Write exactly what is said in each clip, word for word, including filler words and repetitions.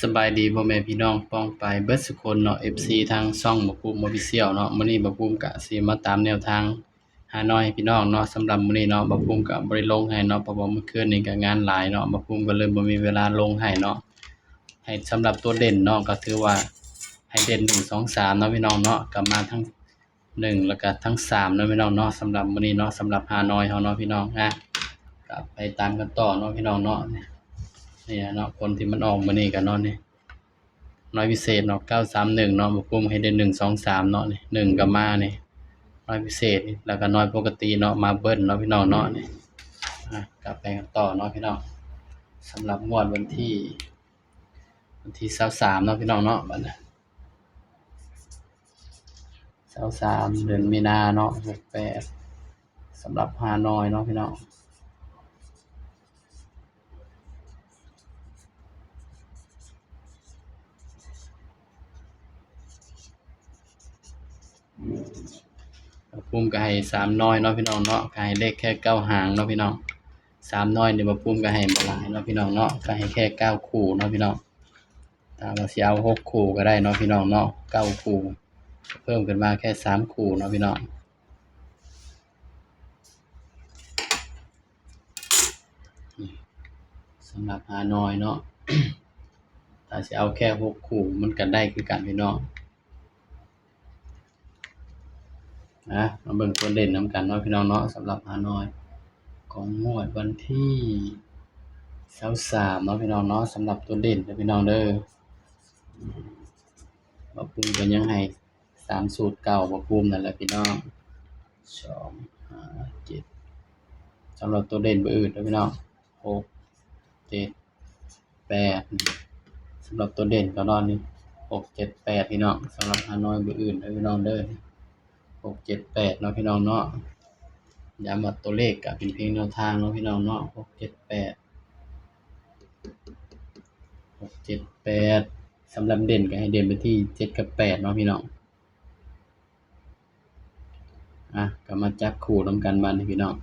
สบายดีพ่อแม่พี่น้องป้องปายเบิดสุคนเนาะ เอฟซี ทางช่องบ่าวภูมิ Official เนาะ มื้อนี้บ่าวภูมิกะสิมาตามแนวทางฮานอยให้พี่น้องเนาะ สำหรับมื้อนี้เนาะ บ่าวภูมิกะบ่ได้ลงให้เนาะ เพราะว่ามื้อคืนนี้กะงานหลายเนาะ บ่าวภูมิกะเลยบ่มีเวลาลงให้เนาะ ให้สำหรับตัวเด่นเนาะ กะถือว่าให้เด่นหนึ่ง สอง สามเนาะพี่น้องเนาะ กะมาทั้ง หนึ่ง แล้วกะทั้ง สามเนาะพี่น้องเนาะ สำหรับมื้อนี้เนาะ สำหรับฮานอยเฮาเนาะพี่น้อง อ่ะ กะไปตามกันต่อเนาะพี่น้องเนาะ นี่ นี่เนาะ ผลที่มันออกมื้อนี้กะเนาะ นี่ ฮานอยพิเศษเนาะ เก้า สาม หนึ่งเนาะ บ่าวภูมิให้เด่นหนึ่ง สอง สามเนาะ นี่ หนึ่งกะมา นี่ ฮานอยพิเศษ นี่ แล้วกะฮานอยปกติเนาะ มาเบิ้ลเนาะพี่น้องเนาะ นี่ อ่ะ กะไปกันต่อเนาะพี่น้อง สำหรับงวดวันที่ วันที่ซาวสามเนาะพี่น้องเนาะ บัดนี้ ซาวสาม เดือนมีนาเนาะ หกแปด สำหรับฮานอยเนาะพี่น้อง บ่าวภูมิกะให้สามฮานอยเนาะพี่น้องเนาะ กะให้เลขแค่เก้าหางเนาะพี่น้อง สามฮานอยนี่บ่าวภูมิกะให้บ่หลายเนาะพี่น้องเนาะ กะให้แค่เก้าคู่เนาะพี่น้อง ถ้าว่าสิเอาหกคู่กะได้เนาะพี่น้องเนาะ เก้าคู่ เพิ่มขึ้นมาแค่สามคู่เนาะพี่น้อง นี่ สำหรับฮานอยเนาะ ถ้าสิเอาแค่หกคู่มันกะได้คือกันพี่น้อง อ่ะ มาเบิ่งตัวเด่นนำกันเนาะพี่น้องเนาะ สำหรับฮานอย ของงวดวันที่ซาวสามเนาะพี่น้องเนาะ สำหรับตัวเด่นเด้อพี่น้องเด้อ บ่าวภูมิกะยังให้สามสูตรเก่าบ่าวภูมินั่นแหละพี่น้อง สอง ห้า เจ็ด สำหรับตัวเด่นบ่อื่นเด้อพี่น้อง หก เจ็ด แปด สำหรับตัวเด่นกะเนาะ นี่ หก เจ็ด แปด พี่น้อง สำหรับฮานอยบ่อื่นเด้อพี่น้องเด้อ หก เจ็ด แปดเนาะพี่น้องเนาะ ย้ำว่าตัวเลขกะเป็นเพียงแนวทางเนาะพี่น้องเนาะ หก เจ็ด แปด หก เจ็ด แปด สำหรับเด่นกะให้เด่นไปที่เจ็ดกับแปดเนาะพี่น้อง อ่ะ กะมาจับคู่นำกันบัดนี้พี่น้อง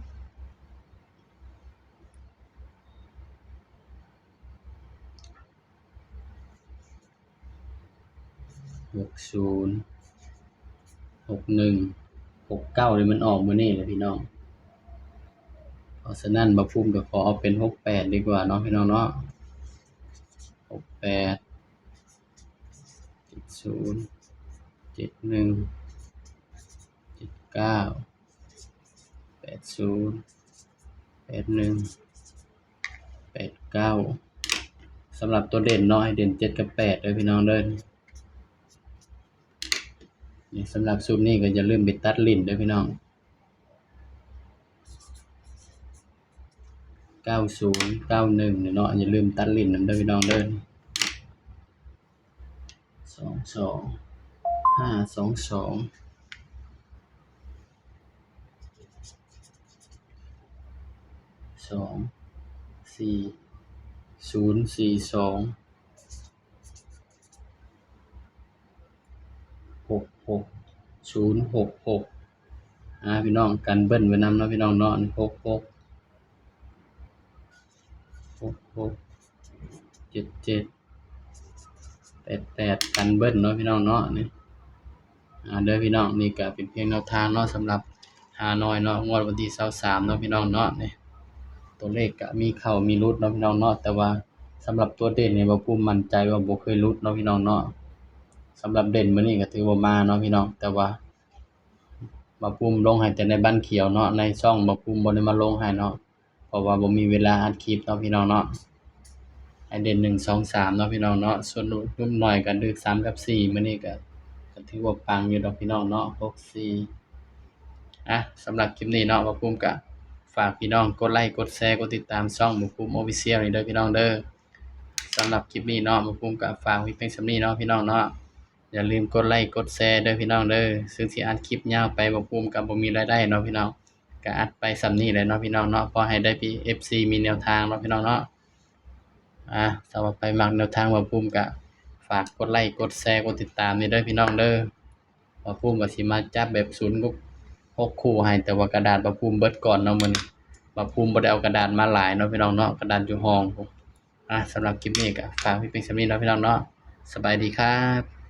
หกศูนย์ หกหนึ่ง หกเก้า นี่มันออกมื้อนี้แหละพี่น้อง เพราะฉะนั้นบ่าวภูมิกะขอเอาเป็นหกแปดดีกว่าเนาะพี่น้องเนาะ หกแปด เจ็ดศูนย์ เจ็ดหนึ่ง เจ็ดเก้า แปดศูนย์ แปดหนึ่ง แปดเก้า สำหรับตัวเด่นเนาะ ให้เด่นเจ็ดกับแปดเด้อพี่น้องเด้อ นี่ สำหรับชุดนี้กะอย่าลืมไปตัดเล่นเด้อพี่น้อง เก้าศูนย์ เก้าหนึ่ง เนี่ยเนาะ อย่าลืมตัดเล่นนำเด้อพี่น้องเด้อ สองสอง ห้าสองสอง สอง สี่ ศูนย์สี่สอง หกหก ศูนย์หกหก อ่า พี่น้อง กันเบิ้ลไว้นำเนาะพี่น้องเนาะ หกหก หกหก เจ็ดเจ็ด แปดแปด กันเบิ้ลเนาะพี่น้องเนาะ นี่ อ่า เด้อพี่น้อง นี่กะเป็นเพียงแนวทางเนาะ สำหรับฮานอยเนาะ งวดวันที่ซาวสามเนาะพี่น้องเนาะ นี่ ตัวเลขกะมีเข้ามีหลุดเนาะพี่น้องเนาะ แต่ว่าสำหรับตัวเด่นนี่บ่าวภูมิมั่นใจว่าบ่เคยหลุดเนาะพี่น้องเนาะ สำหรับเด่นมื้อนี้กะถือว่ามาเนาะพี่น้อง แต่ว่าบ่าวภูมิลงให้แต่ในบ้านเขียวเนาะ ในช่องบ่าวภูมิบ่ได้มาลงให้เนาะ เพราะว่าบ่มีเวลาอัดคลิปเนาะพี่น้องเนาะ ให้เด่นหนึ่ง สอง สามเนาะพี่น้องเนาะ ส่วนหลุดหน่อยกะถืกสามกับสี่ มื้อนี้กะ กะถือว่าปังอยู่ดอกพี่น้องเนาะ หกสี่ อ่ะ สำหรับคลิปนี้เนาะ บ่าวภูมิกะฝากพี่น้องกดไลก์ กดแชร์ กดติดตามช่องบ่าวภูมิ Official นี่เด้อพี่น้องเด้อ สำหรับคลิปนี้เนาะ บ่าวภูมิกะฝากไว้เพียงส่ำนี้เนาะพี่น้องเนาะ อย่าลืมกดไลก์ กดแชร์เด้อพี่น้องเด้อ ซึ่งสิอัดคลิปยาวไป บ่าวภูมิกะบ่มีรายได้เนาะพี่น้อง กะอัดไปส่ำนี้แหละเนาะพี่น้องเนาะ พอให้ได้พี่ เอฟซี มีแนวทางเนาะพี่น้องเนาะ อ่ะ ถ้าว่าไผมักแนวทางบ่าวภูมิกะฝากกดไลก์ กดแชร์ กดติดตามนี่เด้อพี่น้องเด้อ บ่าวภูมิกะสิมาจับแบบศูนย์กับหกคู่ให้ แต่ว่ากระดาษบ่าวภูมิเบิดก่อนเนาะมื้อนี้ บ่าวภูมิบ่ได้เอากระดาษมาหลายเนาะพี่น้องเนาะ กระดาษอยู่ห้องพุ้น อ่ะ สำหรับคลิปนี้ก็ฝากไว้เพียงส่ำนี้เนาะพี่น้องเนาะ สบายดีครับ